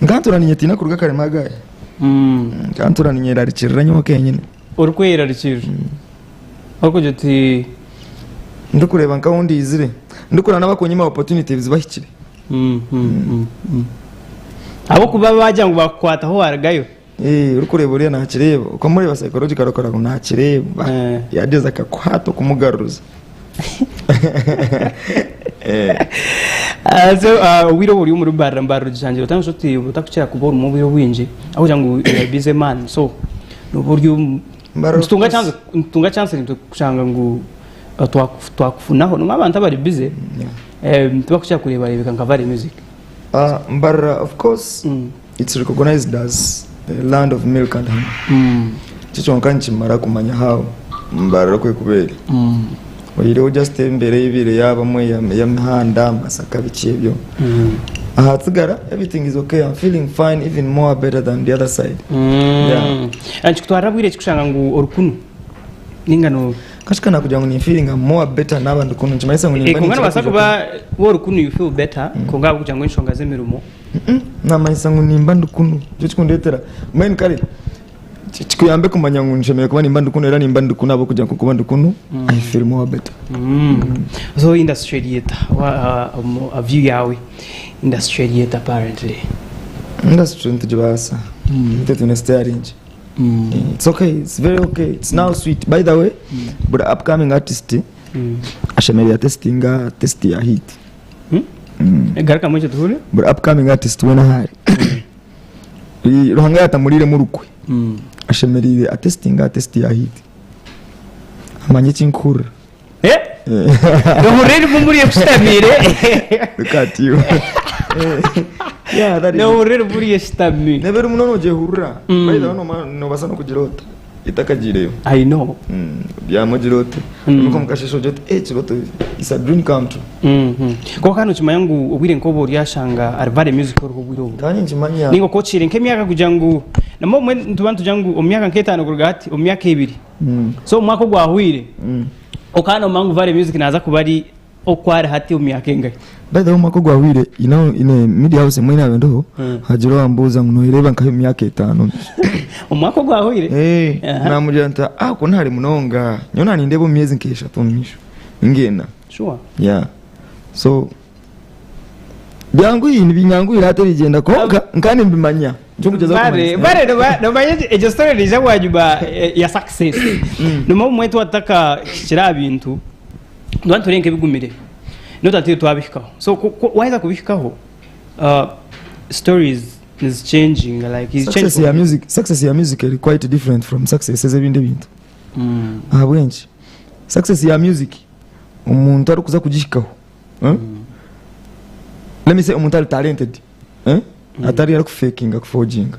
Nkantura ninyetiina kuruga kare magaaya. Nkantura ninyerarikirira nyowe kenyine. Orikweyerarikirira? Orikugira oti. Ndikureeba nk'ahu ndiizire. Ndikureeba n'abakunyima opportunity ebizibu bahikire. Ahabw'okuba baagira ngu baakukwataho waarugayo. Eh, orikureeba oriya nakireeba. Okamureeba psychologically okareba ngu nakireeba. Yagyeza akakuhata okumugaruza. Ah, so ah, obwire obu ori omuri Mbarara Mbarara ogishangire ota nshuti oti otakukira kuba orimu obwire obwingi ahabw'okugira ngu you are a busy man so noba ori omu Mbarara nitutunga of course. chance nitutunga chance nitwe kushanga ngu ah, twaku- twakufunaho nomanya abantu abari busy eh, tibakukira kureebareebeka nka Valley Music. Ah, Mbarara of course it's recognized as the land of milk and honey. Ekyo kyonka nikimara kumanya how Mbarara oku erikuba eri. Oyihireho just embeera ei ebaire yaabamu ey'emihanda, Masaka biki ebyo. Ahatsigara everything is okay, I'm feeling fine even more better than the other side. Yeah. Nikikutwarira bwire ki kushanga ngu ori kunu ninga no Kashika nakugira ngu ninfeelinga more better naaba ndi kunu nikimanyisa ngu nimba Kwonka ninkira nobaasa kwija kuba waaba ori kunu you feel better kwonka ahabw'okugira ngu enshonga z'emirimo. Namanyisa ngu nimba ndi kunu nikyo kikundetera mbwenu kare kikuyambe kumanya ngu nshemereire kuba nimba ndi kunu era nimba ndi kunu ahabw'okugira ngu kuba ndi kunu I feel more better. So industry eri eta omu view yaawe industry eri eta apparently? Industry nitugibaasa itwe twine steering. It's okay, it's very okay, it's now sweet. By the way, buri upcoming artist ashemereire atestinga test ya hit. Garukamu ekyo tuhurire. Buri upcoming artist weena ahu ari, Ruhanga yaatamureiremu orukwe, ashemereire atestinge aha test ya hit amanye eki nkuhurira. Eh? Nohurira erimu muri eshutamiire. Look at you. Yeah, that is it. Nohurira erimu ori eshutami. Neeba erimu noogyehurira. By the way, noomanya noobaasa n'okugiroota etakagiireyo. I know. Obyame ogiroote. Oimuke omu kasheeshe ogire oti, eh, ekirooto it's a dream come true. Kwonka nokimanya ngu obwire nk'obu oryashanga ari Valley Music oriho obwire obu. Kandi ninkimanya. Ninga okwokiire nk'emyaka kugira ngu nambwo obumwe nituba nitugira ngu omu myaka nk'etaano kuruga hati, omu myaka ebiri. So omu mwaka ogwahweire okaba nomanya ngu Valley Music naaza kuba ari oku ari hati omu myaka engahi? By the way omwaka ogwahweire you know in a media house emwe ei naabaire ndiho hagira owambuuza ngu noyereeba nkahi omu myaka etaano. Omu mwaka ogwahweire? Eh, namugira nti ah okwo nihare munonga nyowe nanindeeba omu myezi nk'eshatu omu maisho ninga ena. Sure. Yeah. So byanguhi nibinyanguhira hati erigyenda kwonka nka nimbimanya nikyo nkugyezaho Bare, kumanyisa. bare nomanya egyo story neija bwanyima ya success. Nomanya obumwe twatakahikire aha bintu, nituba nitureeba nk'ebigumire, nobu tutari twabihikaho. So ku ku waheza kubihikaho, stories nizichenjinga like you change Success ya music, success ya music eri quite different from success ez'ebindi ebintu. Ahabw'enki? Success ya music omuntu arikuza kugihikaho eh? Let me say omuntu ari talented eh? Atari arikufekinga kufoginga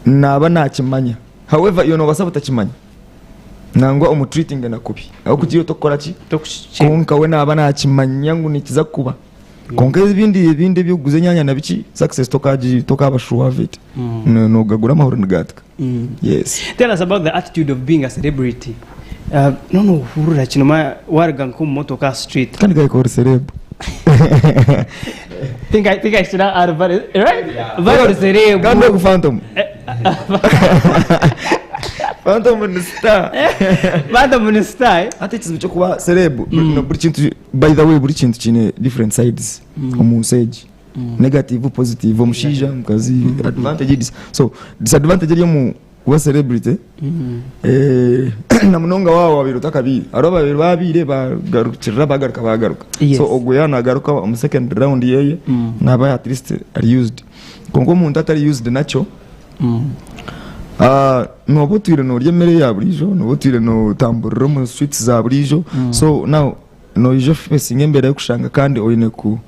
naaba nakimanya however iwe nobaasa butakimanya nangwa omutreatinge na kubi ahabw'okugira iwe tokukora ki kwonka we naaba nakimanya ngu nikiza kuba kwonka ebindi ebindi eby'okuguza enyanya na biki success tokagi tokaba sure of it No- nogagura amahuri nigatika yes Tell us about the attitude of being a celebrity. No nohurira ki nomanya waruga nk'omu motoka aha street. Kandi gahika ori celeb. Think I should add Vale, right? Vale ori celeb. Kandi ogu Phantom. Phantom ni star. Phantom ni star. Eh? Hati ekizibu ky'okuba celeb buri kintu by the way buri kintu kiine different sides omu nsi egi. Negative, positive, omushaija, omukazi, advantage, so disadvantage eri omu kuba celebrity eh, na munonga waaba wabaire otakabiire hariho ababaire babiire bagarukirira bagaruka bagaruka Yes. so ogwo yaaba nagaruka omu second round yeye naaba at least ari used kwonka omuntu atari used nakyo ah, nooba otwire noorya emere ya buriijo nooba otwire nootamburira omu streets za buriijo so now Noija ofesinga embeera y'okushanga kandi oine ku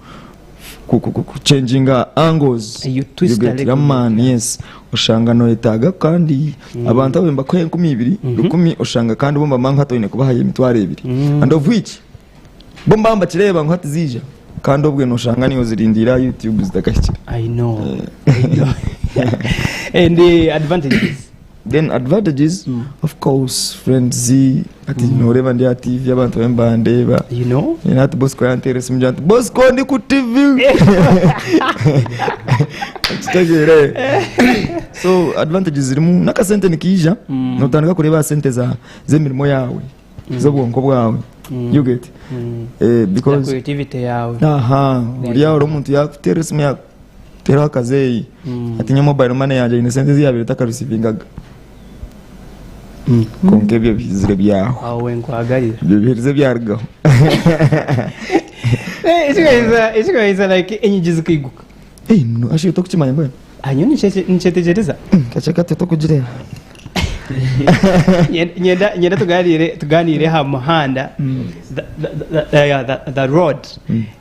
ku- ku- ku- kuchenjinga angles. You twist You a get little yeah, man, bit, yeah. yes. Oshanga noyetaaga kandi abantu abo nibakuha 2000, 1000 oshanga kandi bo nibamanya ngu hati oine kubahayo 20,000. And of which bo nibaba nibakireeba ngu hati ziija kandi obwe noshanga niiwe ozirindiire aha YouTube zitakahikire. I know. I know. And the advantages. Then advantages of course friends hati noreeba ndi aha TV abantu bariyo nibandeeba You know? Then hati Bosco yanteera esimu ngira nti Bosco ndi ku TV. Kitegeere. So advantages zirimu n'akasente nikaija notandika kureeba aha sente za z'emirimo yaawe z'obwonko bwawe you get Na because creativity yawe. aha ori aho omuntu yakuteera esimu yakuteeraho akazeeyi ati nyowe mobile money yangye eine sente ezi yaabaire etakarisivingaga kwonka ebyo bihizire byaho Aho we nkwagarira. ebyo biherize byarugaho. Ekikahisa like enyigi zikaiguka. Ei muno asha tokukimanya mbwenu? Ah, nyowe nikyetegyereza. Kakye katyo tokugireeba. Nyenda nyenda tuganire tuganire aha muhanda the, the, the, yeah, the, the road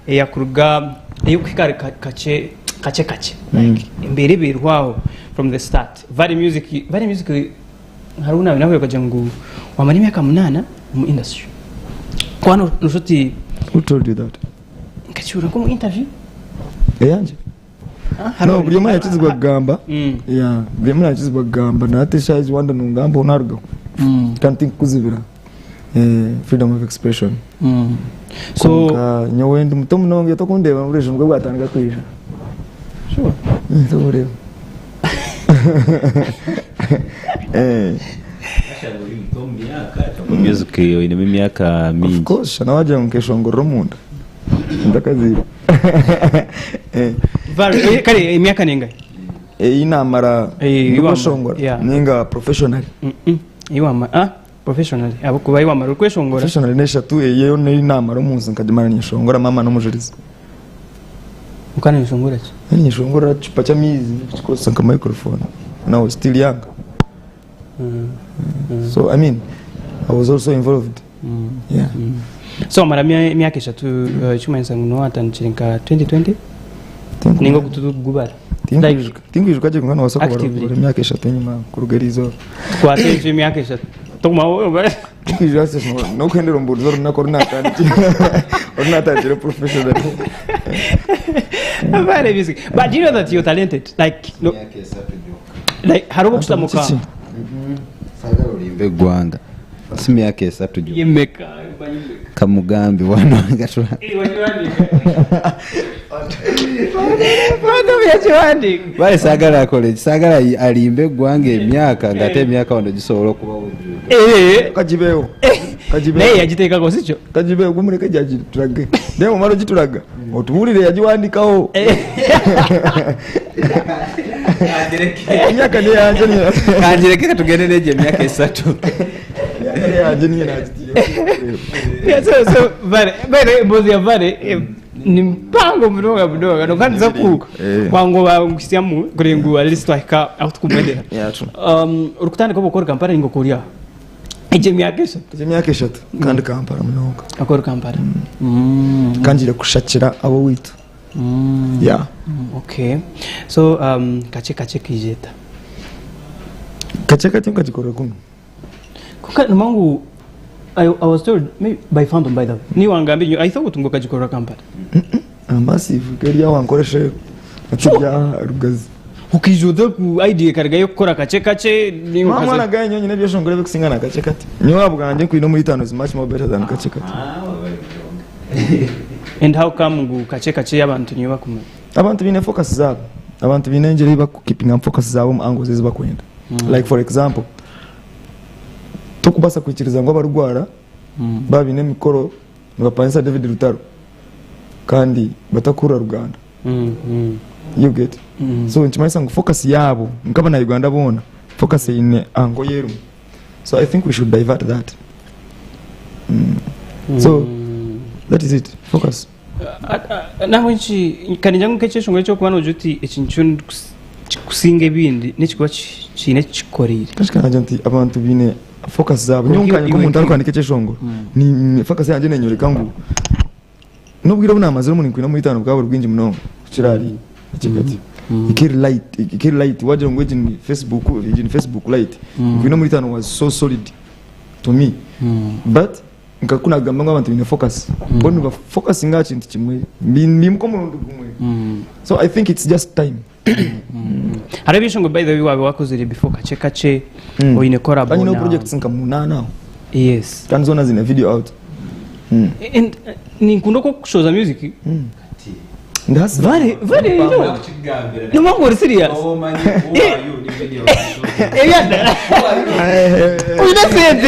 eyakuruga eyokuhika ahari kakye kakye kakye like embeera ebairwe aho from the start. Valley Music Valley Music hariho naabaire nahurira bakagira ngu wamara emyaka munaana omu industry. Kwaba noshusha oti Who told you that? Nkakihurira nk'omu interview. Eyangye? No, buri omwe yakizibwa kugamba. Yeah, buri omwe yakizibwa kugamba. Na hati eshaaha egi wanda nongambaho narugaho. Kandi tinkukuzibira. Eh, freedom of expression. So, Kwonka nyowe ndi muto munonga tokundeeba obureju nibwo bwatandika kwija. Sure. Eh, tokureeba. Eh. Music oinemu emyaka Of mingi. course, shana wagira ngu nkeshongorera omunda. Ntakaziire. Eh, Val, kare emyaka nengahi? Ei namara Eh, ndikweshongora yeah. ninga professionally. Ei wamara ah professionally ahabw'okuba ei wamara orikweshongora. Professionally n'eshatu eyo niyo namara omu nsi nkagimara ninyeshongora maama n'omujurizi. Okaba noyeshongora ki? Nari ninyeshongora aha kicupa ky'amaizi ndikukikozesa nka microphone when I was still young. So I mean I was also involved. Yeah. So wamara emyaka eshatu ekirikumanyisa ngu niwe watandikire nka 2020 ninga ogu turikugubara? Tinkwijuka tinkwijuka gye kwonka noobaasa kubara Actively. kubara emyaka eshatu enyima kuruga eriizooba. Tukwate ekyo emyaka eshatu. Tokumaho Tinkwijuka n'okuhendera ombuurize orunaku oru naatandikire oru naatandikire professionally. Very music. But do you know that you're talented? Like no, Emyaka esatu gyokka. like hariho obukushutamu Kiki? ka Saagala olimbe eggwanga. Si myaka esatu gyokka. yemeka. Kamugambe wano nga tula. Bale saagala akole ki? Saagala alimbe eggwanga emyaka ng'ate emyaka wano gisobola okubawo Eh. Kagibeewo. Kagibeewo. Naye yagiteekako si kyo? Kagibeewo gumuleke gyagitulage. Naye bw'omala ogitulaga otubuulire yagiwandikawo. Emyaka neyangye niyo. Kangireke katugende n'egyo emyaka esatu. Emyaka neyangye niyo nagitiire. Yeah, so, so, Vale, by the way, emboozi ya Vale eh, ni mpango munonga munonga nokandiza ku Eh. kwangoba nkuhisyamu kureba ngu at least twahika ahu tukumwendera. Yeah, true. Orikutandika obu okori Kampala ninga okori aho? Egyo emyaka eshatu. Egyo emyaka eshatu kandi Kampala munonga. Okori Kampala. Kangiire kushakira ab'owaitu. Yeah. Okay. So kakye kakye kaija eta? Kakye kakye nkagikorera kunu. Kwonka nimanya ngu I, I was told maybe by Phantom by the way. Niiwe wangambire nyowe I thought ngu okagikorera Kampala. Massive eri aho wankoresha Sure. Rugazi. Okaija ota ku idea ekarugayo kukora kakye kakye ninga Mwana okaza gaye nyowe nyine ebyeshongoro ebikusinga na kakye kati. Nyowe ahabwangye nkwine omuri itaano is much more better than kakye kati. And how come ngu kakye kakye abantu niyo bakumanya? Abantu baine focus zaabo. Abantu baine engyeri ei bakukipingamu focus zaabo omu angles ezi bakwenda. Like for example, tokubaasa kwikiriza ngu abarikugwara baaba baine emikoro nibapangisa David Lutalo kandi batakuhurira Ruganda. You get? So nikimanyisa ngu focus yaabo nk'abanya Uganda boona, focus eine angle ye erimu. So I think we should divert that. So that is it, focus. Nahabweki ka ningira ngu nk'ekyeshongoro eky'okuba noogira oti eki nikyo kikusinga ebindi n'ekikuba kiine eki kikukoreire. Kandi nkagira nti abantu baine focus zaabo. Nyowe Kwonka nkanye iwe nk'omuntu nka arikuhandiika ekyeshongoro, focus yangye nenyoreka ngu n'obwire obu naamazire omuri nkwine omuri itaano bukaba buri bwingi munonga kukira ahari ekigati. Ekeri light, ekeri light waagira ngu egi ni Facebook, egi ni Facebook light. Nkwine omuri itaano was so solid to me. But Nka ku nagamba ngu abantu baine focus, bo niba focusinga aha kintu kimwe, biimuka omurundi gumwe. So I think it's just time. Hariho ebyeshongoro by the way waaba wakozire before kakye kakye oine collabo Kandi nyineho na projects nka munaana aho. Yes. Kandi zoona ziine video out. And ninkunda oku orikushohoza music. Ndi hustler. Vale, vale, no. Noma ngu ori serious. Ebyadala. Oyine sente.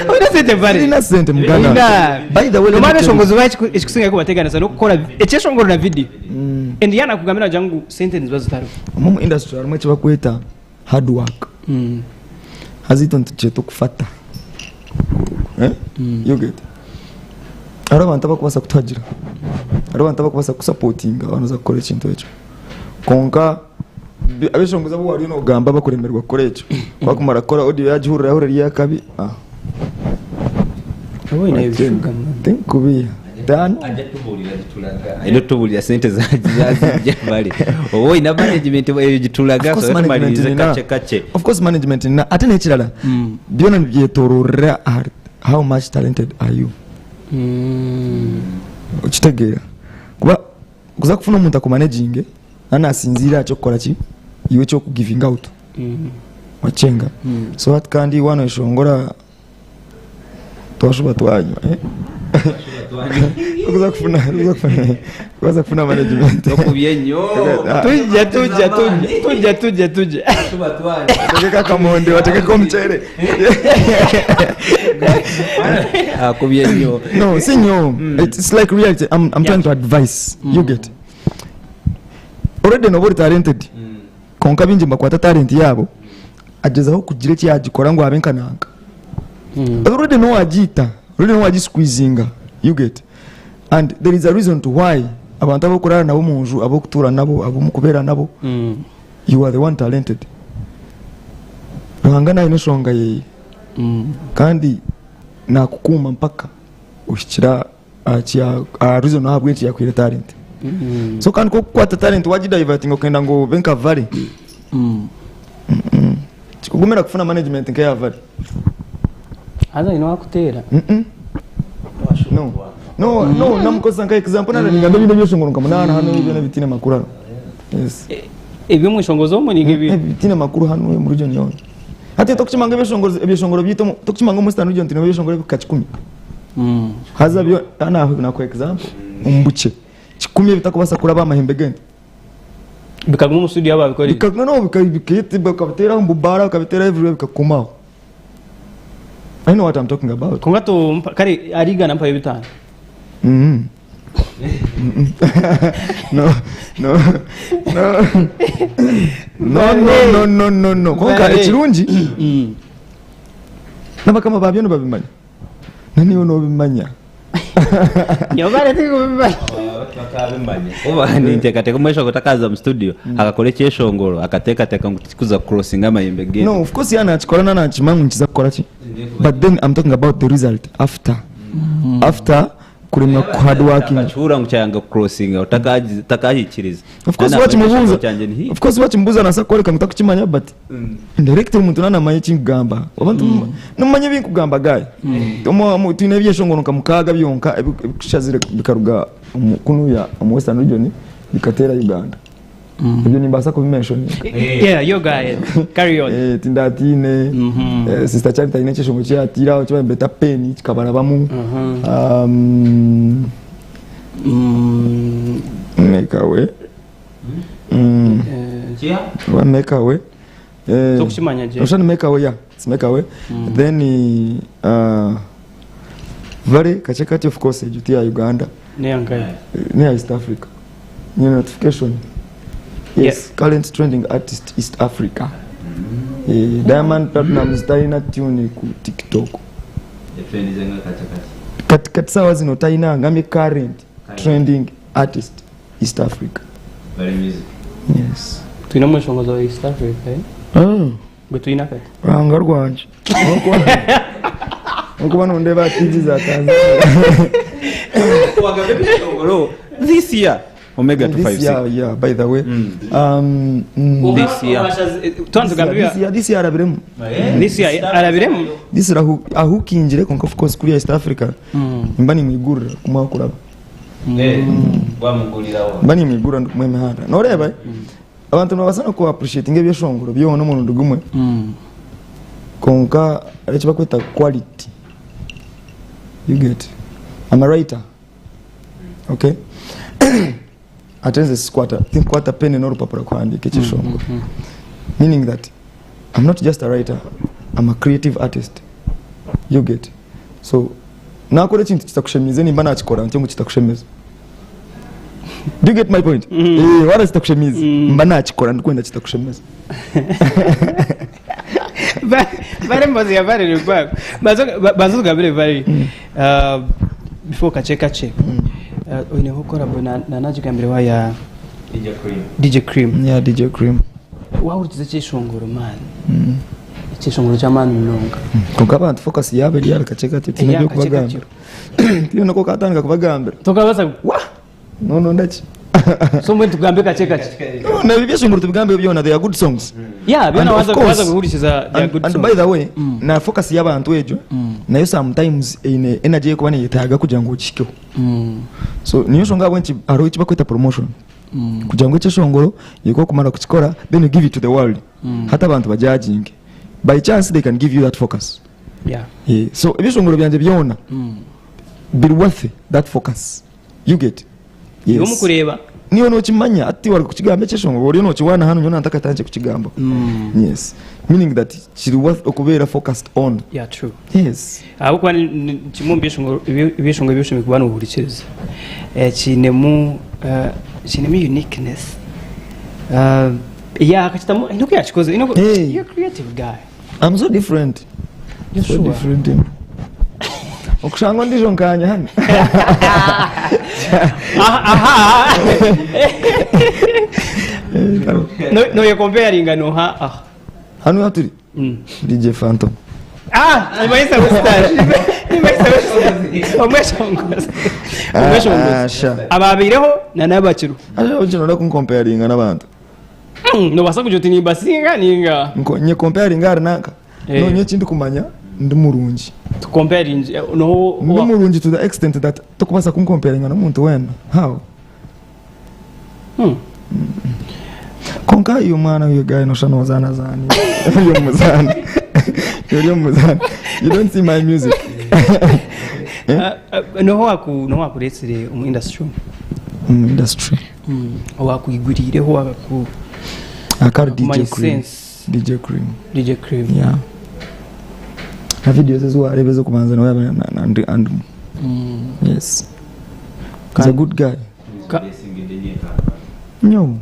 Oyine sente vale. Sirina sente muganda Oyina. wange. By the way, let Noma me tell you. abeshongozi ba ekikusingayo kubateganisa n'okukora ekyeshongoro na video. And yana kugambira nagira ngu sente niziba zitariho. Omu omu industry harimu eki barikweta hard work. Haza itwe nitukyeta okufata. Eh? You get? Hariho abantu abarikubaasa kutuhagira. Hariho abantu abarikubaasa kukusapotinga waaba nooza kukora ekintu ekyo. Kwonka abeshongozi abu waariyo noogamba bakuremerwa kukora ekyo. Ku barikumara kukora audio yaagihurira yaahurira eri ey'akabi, ah. Tinkubiiha. Taano. Alina otubuulira sente zazijja bale oba olina management eyo gitulaga Of course so management tumalirize nina. kakye kakye. Of course management nina. Ate n'ekirala, byona nibyetoororera ahari how much talented are you. Okitegeera? Kuba kuza kufuna omuntu akumanaginge, naaba naasinziira aha ky'okukora ki? Iwe eki orikugivinga out. Wakyenga? So hati kandi waaba nooyeshongora Twashuba twanywa eh? Okuza kufuna okuza kufuna okuza kufuna management. Tokubye nnyo. Tujja tujja tujja tujja tujja tujja. Tuba twanywa. Bategeke akamonde bategeke omuceere. Akubye nnyo. No, si nnyo. It's like reality. I'm trying to advise. You get. Already noba ori talented. Kwonka baingi nibakwata talent yaabo agyezaho kugira eki yaagikora ngu abe nka nanka. Already n'owagiita, already n'owagisqueezinga, you get? And there is a reason to why abantu abu orikuraara nabo omu nju, abu orikutuura nabo, abu murikubeera nabo, you are the one talented. Ruhanga naaba aine enshonga yeeye kandi naakukuuma mpaka ohikire aha ki aha reason ahabw'enki yaakuhaire talent. So kandi ku orikukwata talent wagidivertinga okenda ngu obe nka Vale, Kikugumira kufuna management nk'eya Vale. Haza haine owakuteera. No. No, no, namukozesa nka example nara ningamba ebindi ebyeshongoro nka munaana hanu byona ebitiine makuru hanu. Yes. Eby'omwishongozo omwe ninga ebi. Ebitiine makuru hanu omu region yoona. Hati tokukimanya ngu ebyeshongoro ebyeshongoro byaitu omu tokukimanya ngu omu Western region twine ebyeshongoro ebikuhika kikumi. Haza byo nakuha example omu bukye. Kikumi ebitakubaasa kuraba aha mahembe g'ente. Bikaguma omu studio ahu baabikoreire. Bikaguma no bakabiteera omu bubaara bakabiteera everywhere bikaguma aho. I know what I'm talking about. Kwonka to kare ahari igana mpayo bitaano. Mm. No, no, no. No, no, no, no, no, no. Kwonka ekirungi n'abakama baabyo nibabimanya. Na naiwe noobimanya. Nyowe bareete Bakabimanya. Oba ninteekateeka omweshongoro takaza mu studio akakora ekyeshongoro akateekateeka ngu tikikuza kucrossinga amayembe ge. No, of course yaaba naakikora naaba naakimanya ngu nikiza kukora ki. But then I'm talking about the result after. After kuremwa ku hard working. Akakihurira ngu kyayanga kucrossinga otakahikiriza. Of course wakimubuuza, of course wakimubuuza nabaasa kukworeka ngu takukimanya but indirectly omuntu naaba namanya eki nkugamba. Abantu nimumanya ebi nkugamba guy. Twine ebyeshongoro nka mukaaga byonka ebikushazire bikaruga kunuya omu western region bikateera Uganda. Ebyo nimbaasa kubimentioninga. Yeah, yo guy, carry on. Eh, tindatiine. Eh, Sister Charity aine ekyeshongoro eki yatiire aho eki bari Pain kikabarabamu. Make a way. Oba make a way. Eh, Tokukimanya gye. Oshusha ni make a way, yeah. It's make a way. Then Vale kakye kati of course egyo ti ya Uganda. Neya nkahi? Neya East Africa. Nyine notification. Yes, current trending artist East Africa. Eh, Diamond Platnumz talina tune ku TikTok. Kati kati sawa zino talina ngambye current trending artist East Africa. Yes. Twine omweshongozi wa East Africa eh? Gwe twine akati. Ruhanga rwangye. Nkuba nondeeba TV za Tanzania. This year Omega This 256. year, yeah, by the way. This year. Twanze This year, this year arabiremu. This year arabiremu. This year ahukingire konka of course kuriya East Africa. Mba nimwigurira kumwe akuraba. Mba nimwigurira ndikumuha emihanda. Noreeba abantu nibabaasa noku appreciatinga ebyeshongoro byona omurundi gumwe. Kwonka hariho eki barikweta quality. You get? I'm a writer. Okay? Ate nze sikwata tinkukwata peni n'orupapura kuhandiika ekyeshongoro. Meaning that I'm not just a writer, I'm a creative artist. You get? So nakora ekintu kitakushemiize nimba nakikora ntyo ngu kitakushemeza. Do you get my point? Eh, wara kitakushemiize mba nakikora ndikwenda kitakushemeza. Bare mbazi ya bare reba. Bazo bazo gabire bare. Before kache kache. Oineho collab na na najigambire wa ya DJ Cream. Yeah, DJ Cream. Wahurikize ekyeshongoro man. Ekyeshongoro ky'amaani munonga. Konka abantu focus yaabo eri ahari kakye katyo tihaine Eri aha kakye eby'okubagambira. Tihaine oku okatandika kubagambira. Tokabaasa Wa! Nononda ki? So mbwenu tugambe kakye kakye. No, na ebi ebyeshongoro tubigambeho byona they are good songs. Yeah, And byona of waza course- waza kuhurikiza they are And, good and songs. by the way, na focus y'abantu egyo nayo sometimes eine energy ey'okuba neyetaaga kugira ngu ogihikeho. So niyo nshonga ahabw'enki hariho eki bakweta promotion. Kugira ngu ekyeshongoro iwe ku okumara kukikora then you give it to the world. Hati abantu bajudginge. By chance they can give you that focus. Yeah. Yeah. So ebyeshongoro byangye byona biri worth that focus. You get? Iwe Yes. omukureeba. Niiwe nokimanya hati tiwari kukigamba ekyeshongoro oriyo nokiwaana hanu nyowe ntakatandikire kukigambaho. Yes. Meaning that kiri worth okubeera focused on. Yeah, true. Yes. Ahabw'okuba ni- ni- kimwe omu byeshongoro ebyo- ebyeshongoro ebi oshemereire kuba noohurikiriza eh, kiinemu eh, kiinemu uniqueness. Eh, yeah, akakitamu haine oku yaakikoze haine oku- Hey. You're a creative guy. I'm so different. You're So sure? different. Okushanga ondiijo nkanye hanu. Aha, aha. No- Nooyekomparinga nooha aha. Hanu ahu turi DJ Phantom. Ah, nibayisa wesitaje. Nibayisa wesitaje. Omweshongozi. Omweshongozi. Ah, sha. Ababaireho na n'abakiriho. Asha okyo noda kunkomparinga n'abantu. Nobaasa kugira oti nimbasinga ninga. Nko- Nye comparinga ahari nanka. Eh. No nyowe ekindikumanya ndi murungi. Tukomparinge noho Ndi murungi to the extent that tokubaasa kunkomparinga n'omuntu weena. How? Kwonka iwe mwana we guy noshusha nozaanazaana ori omu muzaano ori omu muzaano you don't see my music Noha owakureetsire omu industry omu? Omu industry? Owakwiguriireho akaku Akari DJ akakumanyisa Cream. ensi? DJ Cream. DJ Cream. Yeah. Na videos ezi wareeba ez'okubanza nawe yaaba andimu. Yes. He's a good guy. Nyowe.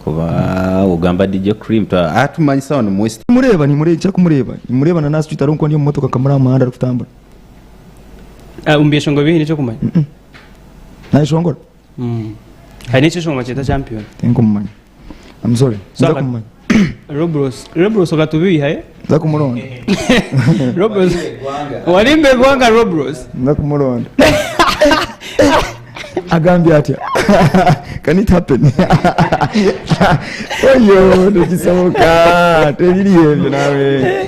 Kuba ogamba DJ Cream atumanyisa wano mu West. Nimureeba, nimureeba, nkira kumureeba. Nimureeba na n'aha street hariho nkuba ndi omu motoka nkamureba aha muhanda arikutambura. Ah, omu byeshongoro bye haine eky'okumanya? Nayeshongora? Haine ekyeshongoro bakyeta Champion. Tinkumumanya. I'm sorry. So Nza kumumanya. Robros, Robros okatubiiha eh? Nza kumuronda. Robros. Warimba egwanga Robros. Nza kumuronda. Agambye atya? Can it happen? Oyo, tekisoboka. Tebiri ebyo nawe.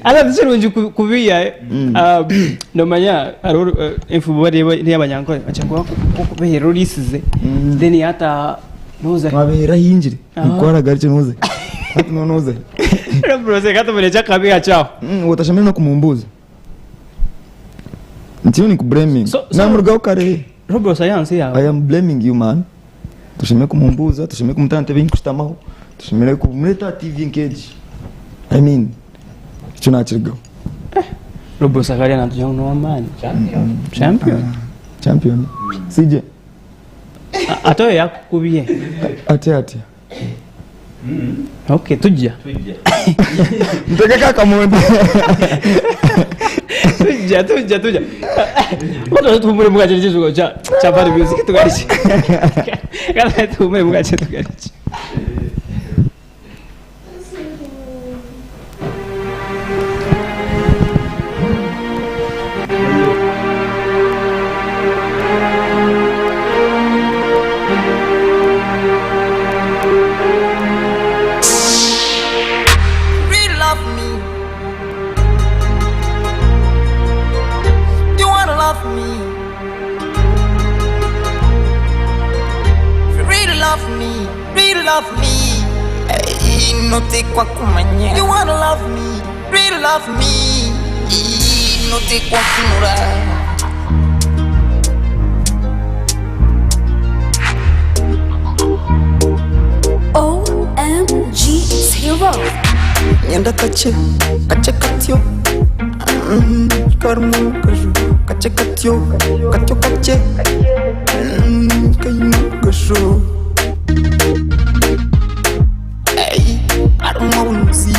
Haza tikirungi kubiiha eh? Ah, nomanya hariho eh, enfumu bareeba n'eyabanyankore bagira ngu wakubeera oriisize then yataaha Noza. Wabeera ahingire. Aha. Nkwaragarikye noza. Hati no noza. Bro, reka tumurekye akabi akyaho. Otashemereire n'okumumbuuza. Ntiyo nikublaminga. So- so- Namurugaho kare. Robro sayansi yawe. I am blaming you man. Tushemereire kumumbuuza, tushemereire kumuta aha ntebe ei nkushutamaho, tushemereire kumureeta aha TV nk'egi. I mean, ekyo nakirugaho. Robro Sakaria natugira ngu n'ow'amaani. Champion. Champion. CJ. Ate oyo yakukubye. Atya atya. Okay, tujja. Ntegeka akamondi. Tujja, tujja, tujja. Bado tuhumure mugache chizugo cha cha Bad Music tugariki. Kana tuhumure mugache tugariki. Really love me. You wanna love me. If you really love me, really love me. Hey, notekwa kumanya. You wanna love me, really love me. Notekwa kunura. Nyenda kakye, kakye katyo Karimu kaju, kakye katyo, katyo kakye Kaine omugasho Ey, karimu obunuzi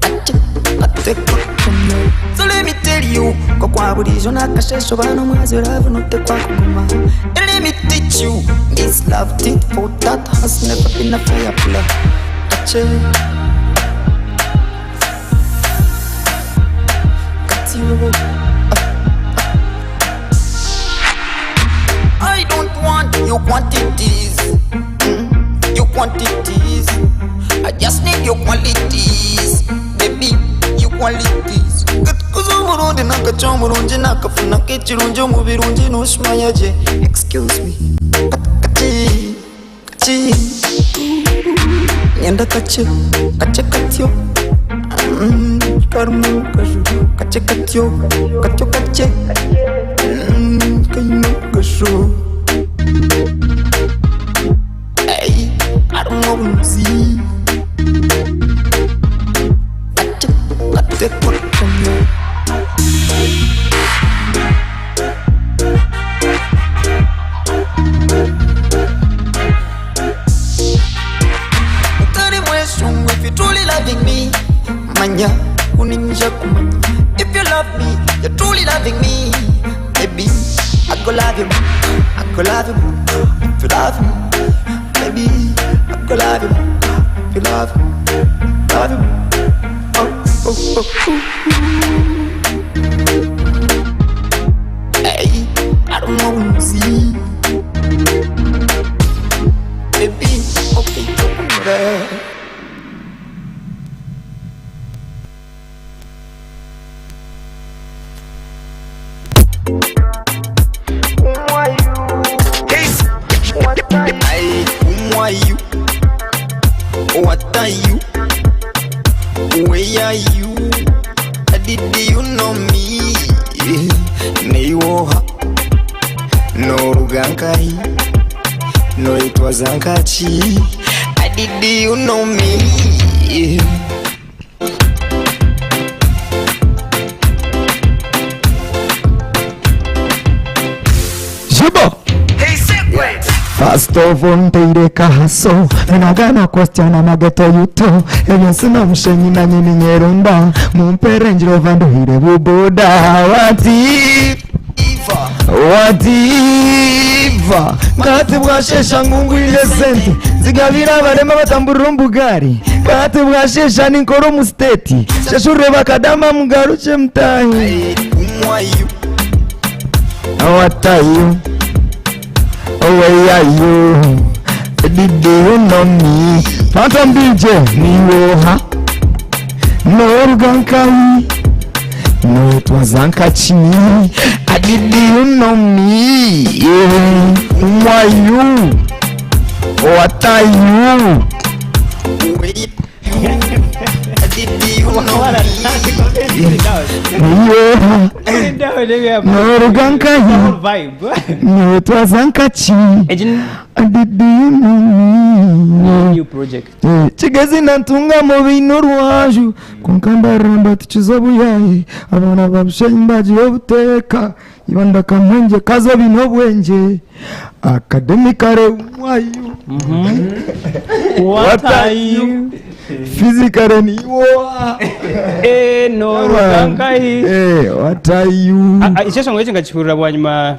Kakye, katekwa kukamya So let me tell you Nk'okwa buriijo nakasheshe oba n'omwazyo love notekwa kuguma And let me teach you This love tit for tat has never been a fair play Kakye Katyo I don't want your quantities Your quantities I just need your qualities Baby, your qualities Katukuza omurungi nakaca omurungi nakafuna k'ekirungi omu birungi noshimanya gye Excuse me Kati, kati Nyenda kakye, kakye katyo Karimu kaju, kakye katyo, katyo kakye Kaine omugasho Ey, karimu obunuzi Kakye, katekwa kukamya Utari mweshungu if you truly loving me Manya, uninja kumanya If you love me, you're truly loving me Baby, I go love you, I go love you If you love me, baby, I go love you If you love me, love you Oh, oh, oh, oh. Hey, I don't know what see Baby, okay, okay. Who are you? What are you? Where are you? Did you know me? Neiwoha Norugankai No it was Ankachi. Did you know me? Jibo! First of all, nteire kahaso Nagana question amageto yuto Ebyensi n'omushenyi na nyini nyerunda Mumpere njirova nduhire buboda Whatever Kati bwashesha ngungwire sente Zigabira abarema batamburira ombugari Kati bwashesha ninkora omu state Sheshure bakadama mugaruche mutahi What are you? Where are you? Did you know me? Phantom DJ, niwoha Norugankai No, it was Ankachi. Did you know me? Who are you? What are you? Norugankai No, it was Ankachi. Did you know me? New project. Kigezi nantunga mu bino rwaju konka mbaramba tukiza obuyayi abaana babushenyi bagira obuteeka ibanda kamwenje kazo bino obwenje academically who What are you? Physically niwoha No rugankai. What are you? Ekyeshongo eki nkakihurira bwanyima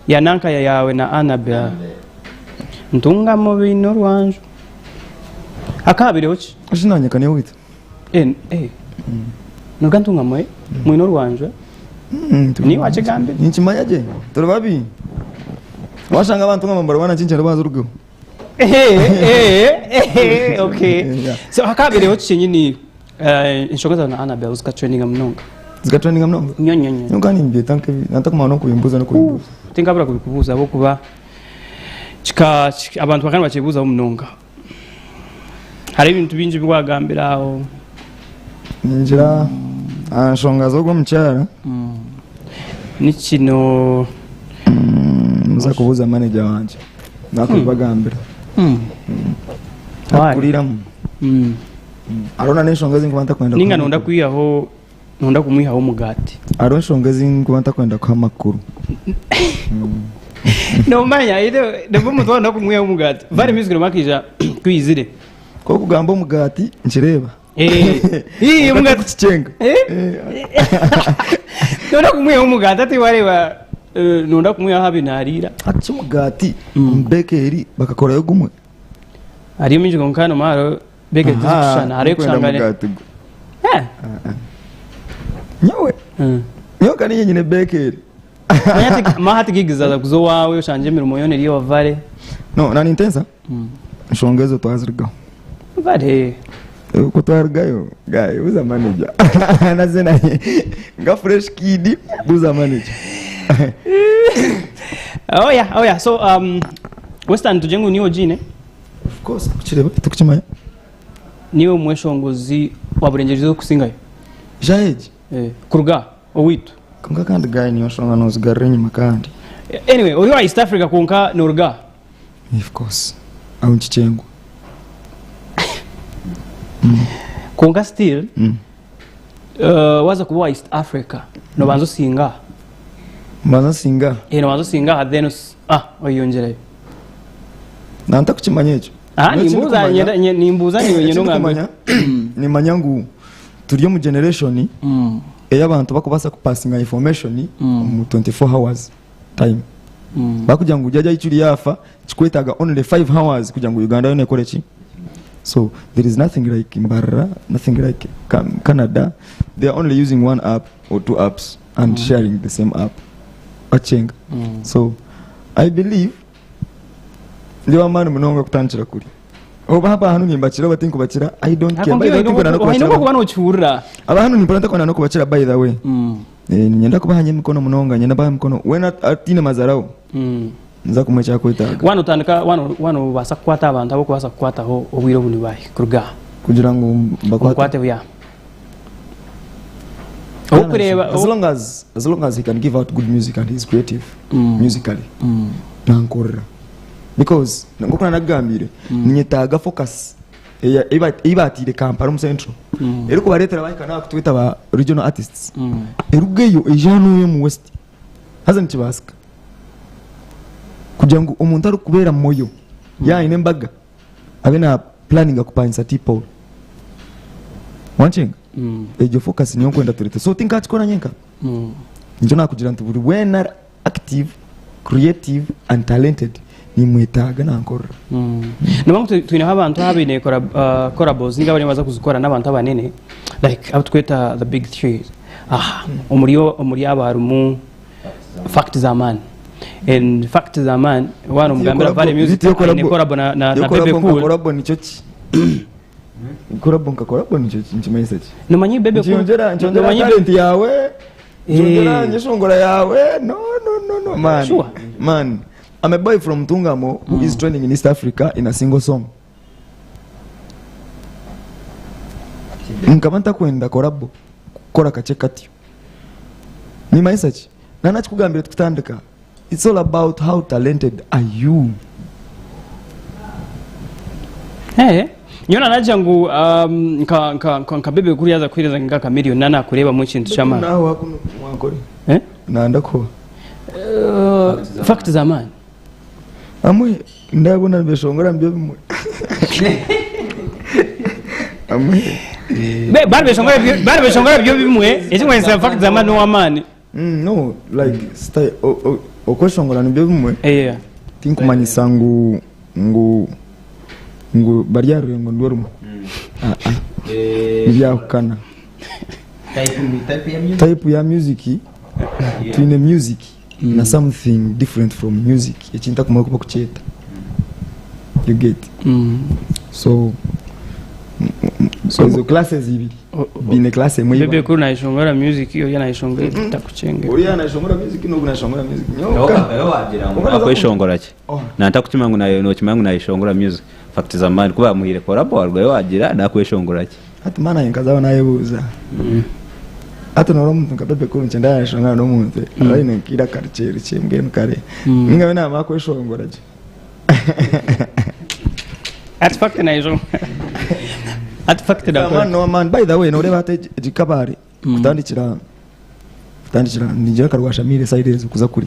ya nankaya yawe na Annabel. Ntunga mu bino rwanju. Akabireho ki? Oshinanyeka niyo wita. Nuga ntunga mwe mwino rwanju. Ni wakigambe. Ninkimanya gye turi babi. Washanga abantu nga bambara bana kinkyara baza urugo. Okay. So hakabireho ki kyenyini enshonga zawe na Annabel zikatrendinga munonga. Zikatrendinga munonga? Nyo nyo nyo. Nyo kandi mbyeta nkebi natakumara no kubimbuza no kubimbuza. Tinkabura kubikubuza ahabw'okuba kika abantu bakaba bakibuuzaho munonga. Hari ebintu bingi biwagambira aho. Ningira nshonga z'ogwo omukyara. Ni kino muza kubuuza manager wangye. Nakubagambira. Ntakuriiramu. Mm. Hariho na n'enshonga ezi nkuba ntakwenda Ninga kuha nonda amakuru. kwihaho nonda kumwihaho omugati. Hariho enshonga ezi nkuba ntakwenda kuha amakuru. Nomanya ire nabwo omuntu wanda kumwihaho omugati. Vale Music nomakija kwizire. Ku okugamba omugati nkireeba. Eh. Ii omugati Kukicenga. Eh? Nonda kumwihaho omugati ati wareba eh, nonda kumwihaho abi nariira. Hati omugati omu bakery bakakorayo gumwe. Hariyo mingi konka nomara bege tizikushana hariyo Ndikwenda kushangane. mugati gwe. Eh. Nyowe. Mm. Nyowe kandi nyine bakery. Mahati gigs zaza kuza owawe oshangye emirimo yoona eri owa Vale. No, na nintensa. Enshonga ezo twazirugaho. Vale. Uko twarugayo guy buza manager. Naze naye nga fresh kid buza manager. Oh yeah, oh yeah. So Western tugye ngu niwe ogiine Of course tukireba tukimanya. niwe omweshongozi wa Burengyerwa okusingayo. Jaheji. Eh, kuruga owaitu. Konka kandi guy niyo nshonga nozigarura enyima kandi. Anyway, ori wa East Africa konka noruga. Of course. Aho nkikyengwa. Konka still Mm. waza kuba wa East Africa nobanza osinga. Mbanza nsinga. Eh, nobanza osinga then ah oyongyerayo. Nanta kukimanya ekyo. Ah, Niyo nimbuuza ekindikumanya- nimbuuza niwe nyenda ongambe. ekindikumanya, nimanya ngu turi omu generation Mm. ey'abantu bakubaasa kupasinga information omu 24 hours time. Mm. Bakugira ngu jajja Ichuli yaafa kikwetaaga only 5 hours kugira ngu Uganda yoona ekore ki? So there is nothing like Mbarara, nothing like Canada. They are only using one app or two apps and sharing the same app. Achenga. Mm. So I believe ndi w'amaani munonga kutandikira kuri. Oba haba hanu nimbakira oba tinkubakira, I don't care. By the way, tinkwenda Oine n'okubakira. okuba nokihurira. Aba hanu nimpora ntakwenda n'okubakira by the way. Mm. Eh, ninyenda kubahanya emikono munonga, nyenda baha emikono. Weena atiine mazaraho. Mm. Nza kumuha ekyakwetaaga. Wano otandika wano wano obaasa kukwata abantu abu okubaasa kukwataho obwire obu nibahi kuruga aha. Kugira ngu mbakwate. Omukwate buya. Okureba As long as as long as he can give out good music and he's creative Mm. musically. Mm. Nankorera. Because nkoku nanagambire ninyetaaga focus eya- eba- eibatiire Kampala omu central. Mm. Erikubareetera bahika n'aha kutweta ba regional artists. Mm. Erugeyo eije hanu omu west. Haza nikibaasika. Kugira ngu omuntu arikubeera Moyo yaayine embaga abe na planninga kupangisa T-Paul. Wankyenga? Mm. Egyo focus niyo nkwenda turete. So tinkakikora nyenka. Mm. Nikyo nakugira nti buri weena ari active, creative and talented nimwetaaga nankorera. Mm. Niyo mpamvu twineho abantu abaine collabos ninga abariyo nibaza kuzikora n'abantu abanene like abu tukweta the big three. Aha, omuri omuri abo harimu Fact Zaman. And Fact Zaman wana omugambira Vale Music aine collabo na na, na Bebe Cool. Collabo nicyo ki? Collabo nka collabo nicyo ki? Nikimanyisa ki? Nomanyi Bebe Cool. Nkyongyera nkyongyera Nomanyi talent yawe. Nkyongyera Eh. nyeshongora yawe. No no no no man. Sure. Man, I'm a boy from Tungamo who is trending in East Africa in a single song. Nkaba ntakwenda collabo kukora kakye katyo. Nimanyisa ki? Nanakikugambire tukutandika. It's all about how talented are you. Eh. Nyona nagira ngu nka nka nka, nka Bebe Cool yaza kuhereza nka Chameleone nana kurebamu ekintu ky'amaani. Naho hakuno mwankore. Eh? Nanda kuba. Fact Zaman. Amwe ndabona nibeshongora nibyo bimwe. Amwe. Be bari beshongora byo bari beshongora byo bimwe ekimanyisa Fact Zaman n'owamaani. No like style okweshongora nibyo bimwe. Eh. Tinkumanyisa ngu ngu ngu barya rurengo nirwo rumwe. Ah ah. Nibyahukana. Type ya music. Type ya music twine music na something different from music ekintakumanya oku bakukyeta. You get? Mm. So ezo classes ibiri biine class emwe Bebe Cool nayeshongora music oriya nayeshongora takukyenge. Oriya nayeshongora music n'ogu nayeshongora music. Nyowe wagira ngu Oka- akweshongora ki? Oh. Nantakukimanya ngu nayo nokimanya ngu nayeshongora music. Fact Zaman kuba bamuhire collabo warugayo wagira nakweshongora ki? Hati maana nkazaho nayebuuza. Hati noora omuntu nka Bebe Cool nkyenda yayeshongora n'omuntu aba aine nk'eiraka rikye rikye mbwenu kare. Ninga we naamara kweshongora gye. Artifact naija Artifact Man, nakora. no man, by the way, noreeba hati egi Kabale kutandikira kutandikira ningira Karwashamire side ezo kuza kuri.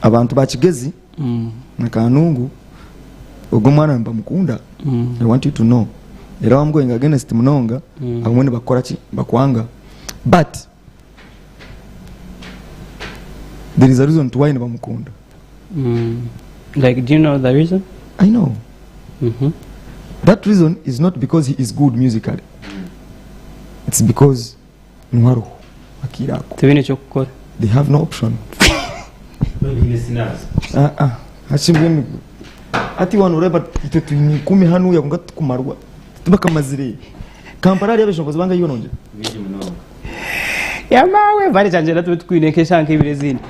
Abantu ba Kigezi na Kanungu ogwo omwana nibamukunda. I want you to know. Era wam going against munonga abamwe nibakukora ki? Nibakwanga. But there is a reason to why nibamukunda. Like, do you know the reason? I know. That reason is not because he is good musically. It's because niwe ariho akaire ako. Tibaine ky'okukora. They have no option. Ah, ah. Hati mbwenu hati wanu oreba itwe twine ikumi hanuya kwonka titukumarwa titubakamazire. Kampala hariyo abeshongozi bangahi nongyera? Yamawe vale kyangyera tube tukwine nk'eshaaha nk'ibiri ezindi.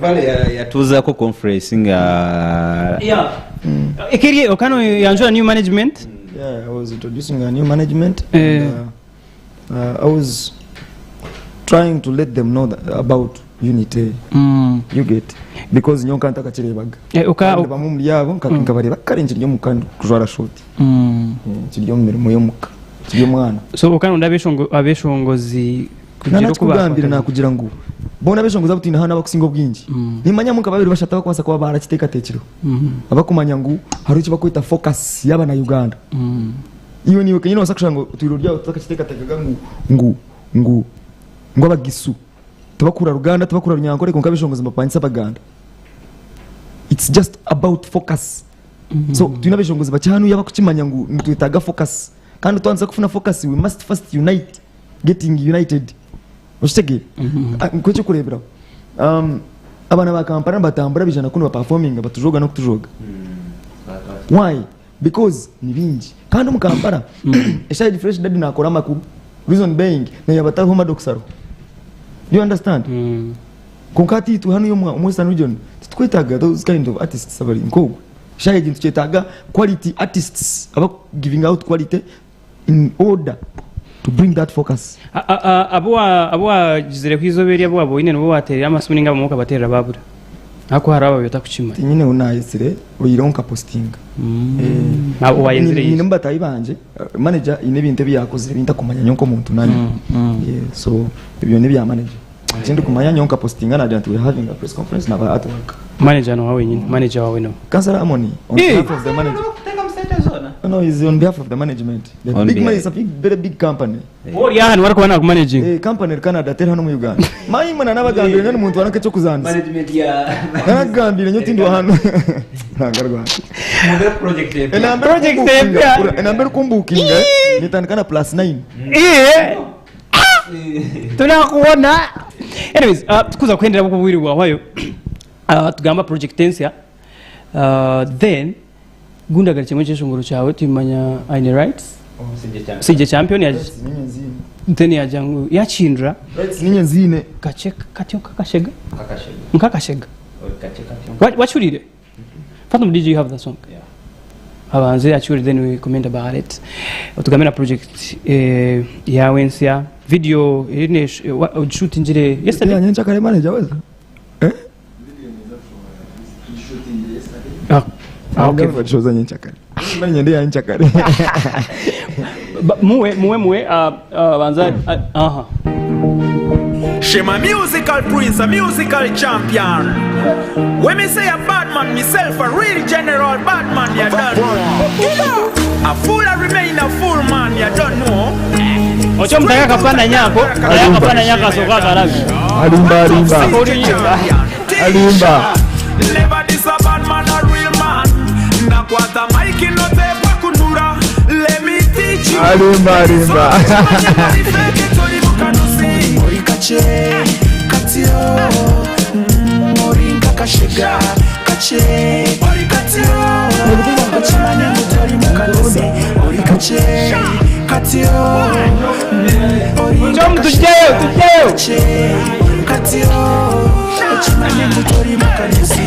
Vale yatuuzaako conference nga Yeah. Ekeri okano yanjura new management. Yeah, I was introducing a new management. Eh. And, I was trying to let them know that, about unity. You get because nyowe ntakakirebaga. Eh, oka Kandi bamwe omuri abo nkabareeba kare nkiri omuka ndikujwara shoti. Nkiri omu mirimo y'omuka. Nkiri omwana. So okano abeshongo abeshongozi kugira oku Nanakikugambira bakwata. nakugira ngu boona abeshongozi abu twine hanu abakusinga obwingi. Nimanyamu nka babiri bashatu abakubaasa kuba barakiteekateekireho. Abakumanya ngu hariho eki bakweta focus y'abana Uganda. Iwe niiwe kenyini nobaasa kushanga ngu otwire ori aho otakakiteekateekaga ngu ngu ngu ngu abagisu tibakura Ruganda tibakura Runyankore kwonka abeshongozi nibapangisa Abaganda. It's just about focus. So twine abeshongozi bakye hanu abakukimanya ngu nitwetaaga focus. Kandi twandiza kufuna focus we must first unite, getting united. Okitegeera? Nk'ekyokureeberaho, abaana ba Kampala nibatambura baija na kunu baperforminga batujooga n'okutujooga. Why? Because ni bingi. Kandi omu Kampala, eshaaha egi Fresh Daddy naakora amakuru. Reason being, naayaba tariho Maddox ariho. Do you understand? Kwonka hati itwe hanu omu Western region, titukwetaaga those kind of artists abari nk'ogwo. Eshaaha egi nitukyetaaga quality artists abaku giving out quality in order to bring that focus. Abu wagizireho eizooba eri abu waboine nibo wateerera amasimu ninga abamwe okabateerera babura? Ahakuba hariho ababaire otakukimanya. Tinyine ou naayetsire oihireho nka postinga. Abo wayenzire Nyine bataahi bangye, manager haine ebintu ebi yaakozire ebi ntakumanya nyowe nk'omuntu nanye. So ebyo n'ebya manager. Eki ndikumanya nyowe nka postinga naagira nti we are having a press conference naba at work. Manager noha wenyini? Manager wawe noha? Councillor Amoni on behalf of the manager. No, no, he's on behalf of the management. The On big man behalf. is a big, very big company. Ori aha niwe arikuba nakumanaging. Eh, company eri Canada teri hanu omu Uganda. Maimwe nanabagambire nyowe omuntu waranka eky'okuzanisa. Management ya Nanakugambire nyowe tindi wa hanu. Ruhanga rwange. project empya. Enamba Project erikumbukinga, empya. enamba erikumbukinga netandika na plus 9. Iye. Tunakuona. Anyways, tukuza kuhendera buku bwiri bwahwayo. Tugamba project ensya. Then gundagara kimwe kyeshongoro kyawe tumanya aine rights. CJ Champion ya then yaja ngu yakindura Rights ninye nziine. Kache katyo kakashega. Nkakashega. Wachurire. Phantom DJ, you have the song? Yeah. Abanze achurire, then we comment about it. Otugambe na project yawe ensya video erine shootingire yesterday. Yeah, nyenchakare manager weza. Eh? Okay. Bachoza nyenchakare. Mani nyende ya nyenchakare. Ba, muwe, muwe, muwe, banza, aha. Shema musical prince, a musical champion. When me say a bad man, myself a real general bad man, you don't know. A fool a remain a fool man, you don't know. Ocho mtaka kapanda nyako, mtaka kapanda nyako soka karabi. Alimba, alimba. Alimba. Never this a bad man, a real man. Nakwata mic no tepa kunura. Let me teach you. Alimba, alimba. Kache, katio, moringa kashega, kache, katio, kachimanya mutori mukanose, ori kache, katio, moringa Chom tujayo, tujayo. kache, katio, kachimanya mutori mukanose.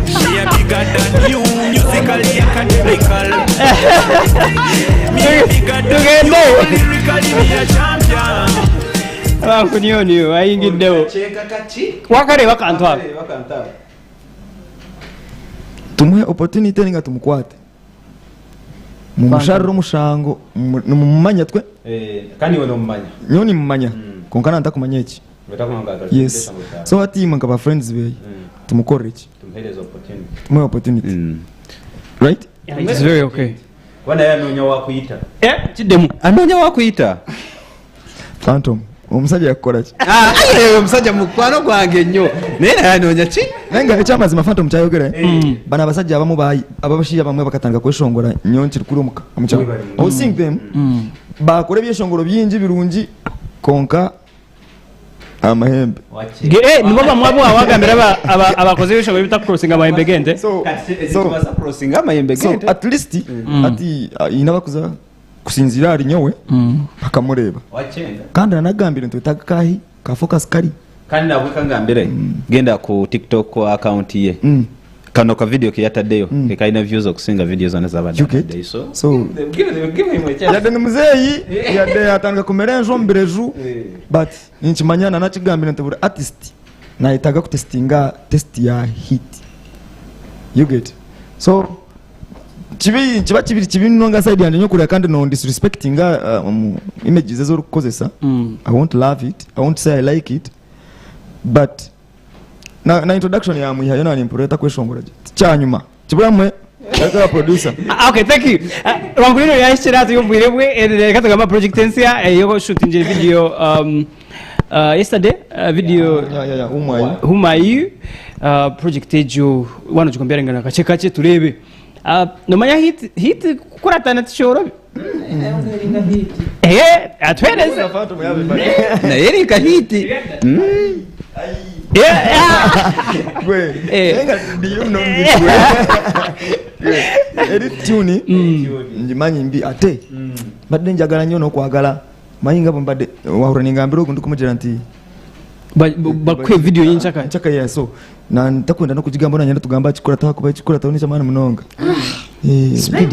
She a bigger than you, musically academical. Me a bigger than you, lyrically me a champion. Abantu niyo niyo ayingiddewo. Wakareba akantu ako. Tumuhe opportunity ninga tumukwate? Mumusharire omushango, nimumumanya twe? Kandi iwe nomumanya. Nyowe nimumanya, kwonka na ntakumanya eki. Yes. So hati imwe nka ba friends beye, tumukorere ki? Tumuhe opportunity. Right? It is very okay. Kuba naye anoonya owakuyita. Eh, kiddemu. Anoonya owakuyita. Phantom, omusajja yakukora ki? Ah, aye, omusajja mukwano gwange nnyo. Naye naye anoonya ki? Naye nga ekyamazima Phantom kyayogera eh? Bano abasajja abamu bayi abashaija abamwe bakatandika kweshongora nyowe nkiri kuri omuka omukyaro. I was seeing them bakora ebyeshongoro bingi birungi konka amahembe. Ge- eh, nibo bamwe abu wagambira aba- aba- abakoze ebishongoro ebitakukurosinga amahembe g'ente. So Kati so tubaasa kurosinga amayembe so g'ente. at least ati haine abakuza kusinziira ahari nyowe bakamureeba. Wakyenga. Kandi nanagambire nti twetaaga kahi ka focus kari. Kandi nabwe kangambire genda ku TikTok account ye. Kano ka video keyataddeyo kekalina views okusinga video zona zabadde You get? ataddeyo. So So give him a chance. yadde ni muzeeyi yadde yatandika kumera enju omu bireju but ninkimanya nanakigambire nti buri artist nayetaaga kutestinga test ya hit. You get? So kibi kiba kibiri kibi munonga side yangye nyokureba kandi no disrespectinga um, images ezi orikukozesa. I won't love it, I won't say I like it, but na, na introduction yamwihayo nanimpurira etakweshongora gye tikyanyuma kiburamwe ariko producer. Ah, okay, thank you. Ah, Rwankulino yahikire hati y'obwire bwe eh, reka tugambe aha project ensya eyo shootingire video yesterday video Yeah, whom are you? Whom are you? Project egyo wano gikombearinga na kakye kakye tureebe. Nomanya hit hit kukuratana tikyorobi. Eh, atuhereze. Naye eri nka hit. Yeah. Gwe, Eh. naye nga ndiyo nno nzigwe. Eri tune ngimanyi mbi ate mbadde njagala nnyo n'okwagala manyi nga bwe mbadde wahura ningambira ogu ndikumugira nti Bakuhe video y'enkyaka. Nchaka ya so na ntakwenda no kugigamba nanyenda tugamba kikurataho kuba kikurataho n'ekyamaani munonga. Eh, Speed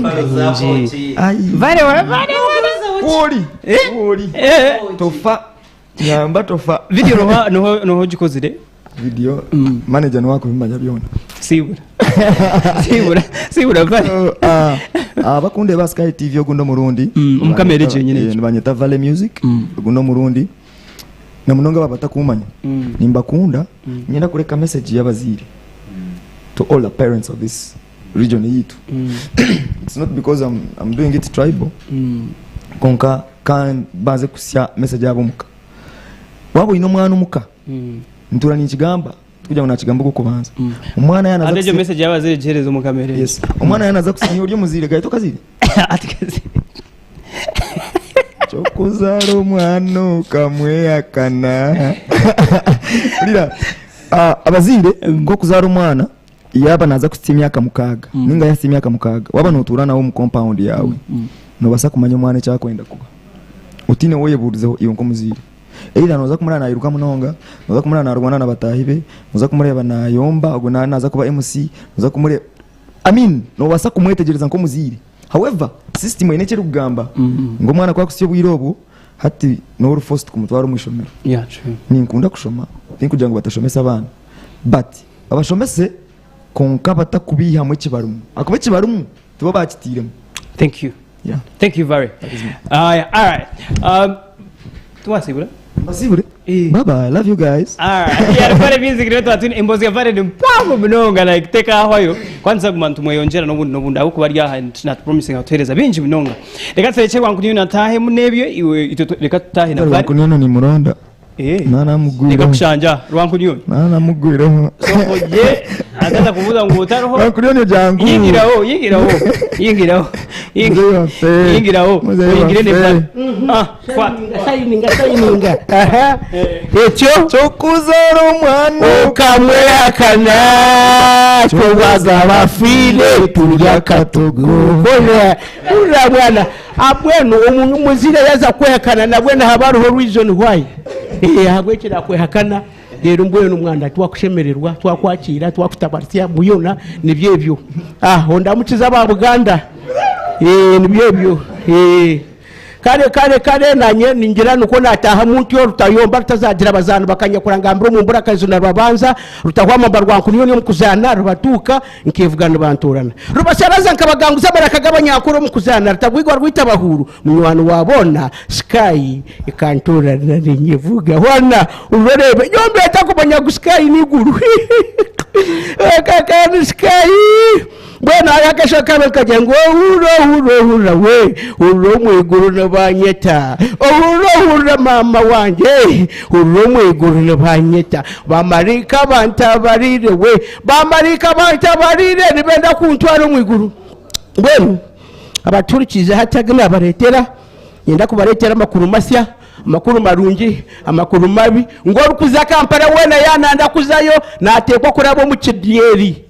nyingi. Ai. Vale wala vale wala. Woli. Woli. Eh. Tofa. Nyamba tofa. Video noho noho noho gikozire. Video manager niwe akubimanya byona. Sibura. Sibura. Sibura vale. So, abakunda ba Sky TV ogundi omurundi. Omukamera egyo yenyine egyo. Nibanyeta Vale Music ogundi omurundi. Na munonga baba batakumanya. Nimbakunda. Nyenda kureka message y'abaziire. To all the parents of this region yitu. It's not because I'm doing it tribal. Konka kan baze kusya message yabo muka. Waba oyine omwana omuka. Ntura ninkigamba tukugira ngu nakigamba ogw'okubanza. Omwana yaana aza Ate egyo kusi- message y'abaziire egihereza omu kamera egyo. Yes. Omwana yaana aza kusinya ori omuziire gaita okaziire. Ati kaziire. Kyokuzaara omwana okamwehakana. Hurira, abaziire nk'okuzaara omwana yaaba naaza kuhitsya emyaka 6 ninga yahitsya emyaka 6 waaba nootuura nawe omu compound yaawe noobaasa kumanya omwana eki arikwenda kuba otiine woyebuurizeho iwe nk'omuzaire. Either nooza kumureeba nairuka munonga, nooza kumureeba naarwana na bataahi be, nooza kumureeba naayomba, ogwo naaza kuba MC, nooza kumureeba I mean, noobaasa kumwetegyereza nk'omuzaire. However, system eine eki erikugamba ngu omwana ku akuhitsya obwire obwo hati nooba ori forced kumutwara omu ishomero. Yeah, true. Ninkunda kushoma, tinkugira ngu batashomesa abaana but babashomese kwonka batakubiihamu eki barimu ahakuba eki barimu tibo baakitairemu. Thank you. Yeah. Thank you very. That is me. Yeah, all right. Twasibura? Mbasibure. Eh. Bye bye. Love you guys. All right. Yeah, Vale Music rero twatwine embozi ya Vale ni mpango munonga like teka ahwayo. Kwanza guma ntumweyongera n'obundi n'obundi aho kuba ryaha not promising atuhereza bingi munonga. Reka turekye Rwankunyono natahe munebyo iwe itwe reka tutahe na Vale. Rwankunyono ni muronda. Eh. Nana mugwireho. Reka kushanja Rwankunyono. Nana mugwireho. So ye ataza kuvuza ngu utaroho. Rwankunyono jangu. Yingiraho, yingiraho. Yingiraho. Muzeyi waffe. Yingiraho. Muzeyi Oyingire ne waffe. Vale. Ah, kwa. Sayininga, sayininga. Aha. Ekyo kyokuzaara omwana okamwehakana kyobaza bafiire turya katogo. Kora, ura bwana. Abwenu omuzire yaza kwehakana na bwena haba hariho reason why. Ahabwekira kwehakana rero mbwenu omwana twakushemererwa twakwakira twakutabarsya muyona nibyo ebyo. Ondamukiza aba Buganda. Nibyo ebyo. Kare kare kare nanye ningira nikwo nataahamu ntyo rutayomba rutazagira abazaani bakanyakura ngambira omu mburakazi na rwabanza rutahwama mba rwankunyooni omu kuzaana rubatuuka nkevuga nibantoorana rubasharaza nkabaganguza amaraka g'abanyankore omu kuzaana rutagwigwa rwita bahuuru munywani wa boona sky ekantoorana ninyevuga hwana oreebe nyowe mbeeta kumanya ngu sky n'eiguru kandi sky Mbwenu hariho akasho kamwe kagira ngu ohurira ohurira ohurira we hurira omu iguru nibanyeta ohurira ohurira maama wangye hurira omu iguru nibanyeta bamaraika bantabariire we bamaraika bantabariire nibenda kuntwara omu iguru. Mbwenu abatuhurikiize hati agi nabareetera niinyenda kubareetera amakuru masya. Amakuru marungi, amakuru mabi, ngu orikuza Kampala weena yaananda kuzayo naateekwa kuraba omu kidyeri.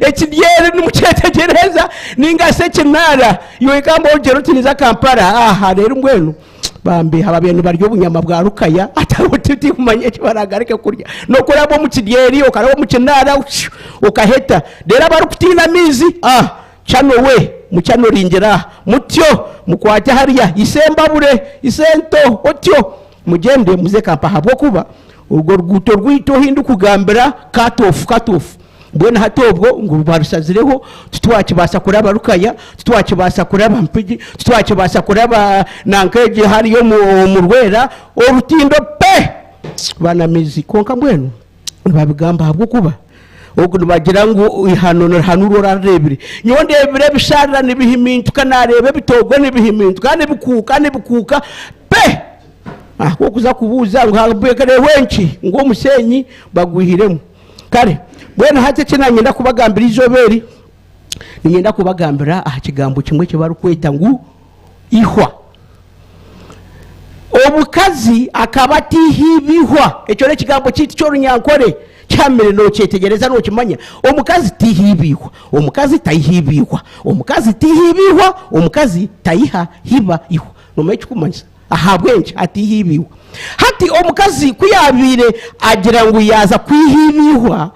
Ekidyeri nimukyetegyereza ninga shi ekinaara. Iwe gamba ogyere oti ninza Kampala, aha reero mbwenu bambi ababaire nibarya obunyama bwa rukaya hati abo tikumanya eki baraagaruke kurya. N'okuraba omu kidyeri, okaraba omu kinaara okaheta. Reero abarikutiina amaizi, ah Kyano we, mukyanoringire aha, mutyo mukwate hariya, isembabure, isento, otyo mugyende muze Kampala ahabw'okuba orwo ruguuto rwaitu ahu ndikugambira cut off, cut off. Mbwenu hati obwo ngu barushazireho titwakibaasa kuraba Rukaya, titwakibaasa kuraba Mpigi, titwakibaasa kuraba nanka egyo hariya omu Rwera, orutindo pe! Banamizi. Kwonka mbwenu. Nibabigamba ahabw'okuba ogu nibagira ngu eihano nirihanurwa orarireebire. Nyowe ndeebire ebisharara nibihimintuka, naareeba ebitoogwe nibihimintuka, nibikuuka nibikuuka pe! Ahabw'okuza kubuuza ngu habeereho enki ngu omusheenyi bagwihiremu. Kare mbwenu hati eki naanyenda kubagambira eizooba eri, niinyenda kubagambira aha kigambo kimwe eki barikweta ngu Ihwa. Omukazi akaba ataiha iba ihwa. Ekyo n'ekigambo kyaitu ky'orunyankore kihamire nookyetegyereza nookimanya. Omukazi taiha iba ihwa. Omukazi taiha iba ihwa. Omukazi taiha iba ihwa. Omukazi taiha iba ihwa. Noomanya ekirikumanyisa? Ahabw'enki ataiha iba ihwa? Hati omukazi ku yaabaire agira ngu yaaza kwiha iba ihwa,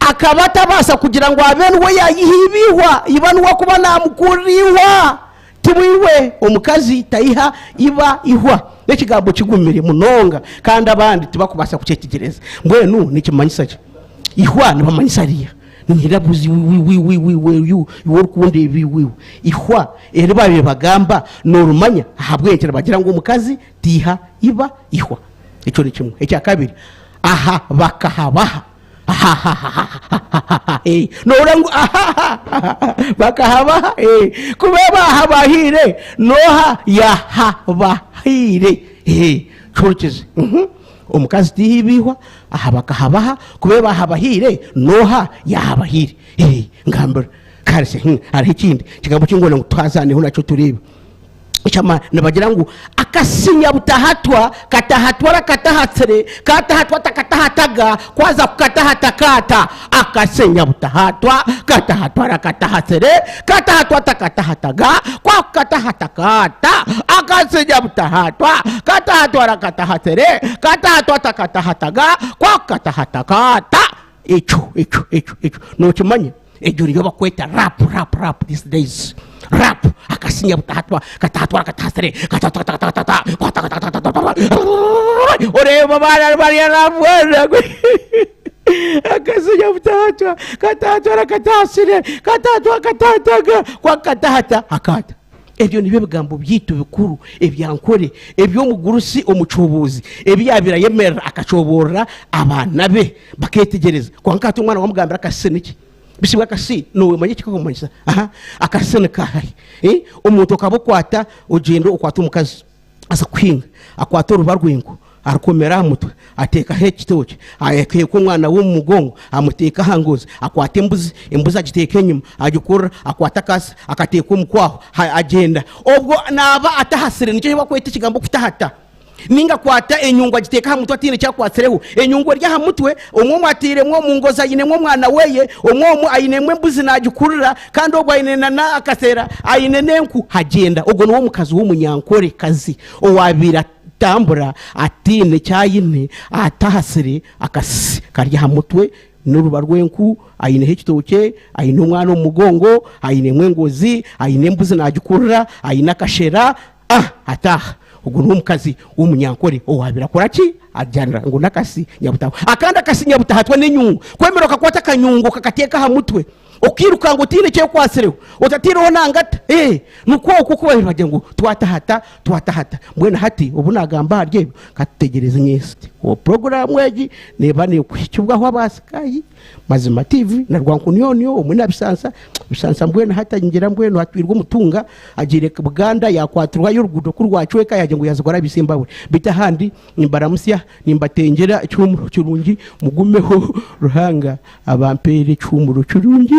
akaba atabaasa kugira ngu abe niwe yaayiha iba ihwa, iba niwe akuba naamukurira ihwa. Tibwiwe omukazi taiha iba ihwa. N'ekigambo kigumire munonga kandi abandi tibakubaasa kukyetegyereza. Mbwenu nikimanyisa ki? Ihwa nibamanyisa riiha? Ninyirabuzi iwe iwe orikundeeba iwe iwe. Ihwa eri baabaire bagamba norimanya? Ahabw'enki nibagira ngu omukazi taiha iba ihwa? Ekyo ni kimwe. Ekyakabiri, aha bakahabaha. Nohurira ngu bakahabaha kuba bahabahiire noha yahabahiire kihurikize omukazi tihaibihwa aha bakahabaha kuba bahabahiire noha yahabahiire ngambira kare hariho ekindi ekigambo ekinkwenda ngu twazaneho nakyo tureebe. Eky'amaani nibagira ngu akasinya butahatwa katahatwara katahatsire katahatwa takatahataga kwaza kukatahata kaata akasinya butahatwa katahatwara katahatsire katahatwa takatahataga kwakukatahata kaata akasinya butahatwa katahatwara katahatsire katahatwa takatahataga kwakukatahata kaata ekyo ekyo ekyo ekyo nokimanya? Egyo niyo bakweta rap rap rap these days rap akasinya butahatwa katahatwara katahasire katatatata oreeba abaana barya rap akasinya butahatwa katahatwara katahasire katahatwa katahataga kwakatahata akata Ebyo nibyo bigambo byaitu bikuru ebya Nkore eby'omugurusi omucuubuuzi ebi yaabaire ayemerera akacooborora abaana be bakeetegyereza. Kwonka hati omwana wamugambira akasisi niki? Bisi bwe akasisi noowe omanya eki kakumanyisa? Aha, akasisi ni kaahi? Omuntu okaba okwata ogyenda okwata omukazi. Aza kuhinga, akwata oruba rw'enku arukomera aha mutwe, ateekaho ekitookye, aheeka omwana we omu mugongo, amuteeka aha ngozi, akwata embuzi, embuzi agiteeka enyima, agikurura, akwata akasi akateeka omu kwahwa, agyenda. Obwo naaba atahasire, nikyo eki barikweta ekigambo okutahata. Nainga akwata enyungu agiteeka aha mutwe ataine eki akwatsireho. Enyungu eri aha mutwe, omwe omu atairemu omu ngozi ainemu omwana we, omwe omu ainemu embuzi naagikurura, Kandi ogwo aine na akaseera aine n'enku hagyenda. Ogwo niwe omukazi w'omunyankore kazi owaabaire atambura ataine ki aine, atahasire akasisi kari aha mutwe n'oruba rw'enku, aineho ekitookye, aine omwana omu mugongo, ainemu engozi, aine embuzi naagikurura, aine akashera. Ah, ataaha. Ogwo niwe mukazi w'omunyankore owaabaire akora ki? Ajjanira ngu n'akasi nyabutaho. Akandi akasi nyabutahatwa n'enyungu. Kwemera okakwata akanyungu okakateeka aha mutwe, okairuka ngu otaine eki okwatsireho, otataireho na ngata. Ee, nikwo okwo oku baabaire bagira ngu twatahata, twatahata. Mbwenu hati obu naagamba ahari ebyo, ka tutegyereze nyentsya. Puroguraamu egi neeba neekuhikibwaho aba Sky. Mazima TV na Rwankunyonyo omwe na Bisansa, Bisansa mbwenu hati ningira mbwenu atwirwe omutunga agiire Buganda yakwatirwayo oruguuto ku rwacweka yagira ngu yaza kurabisa embabura. Beitu ahandi nimbaramutsya nimbatengyera ekihuumuro kirungi mugumeho Ruhanga abampeere ekihuumuro kirungi.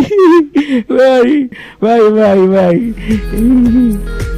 Bye bye bye bye.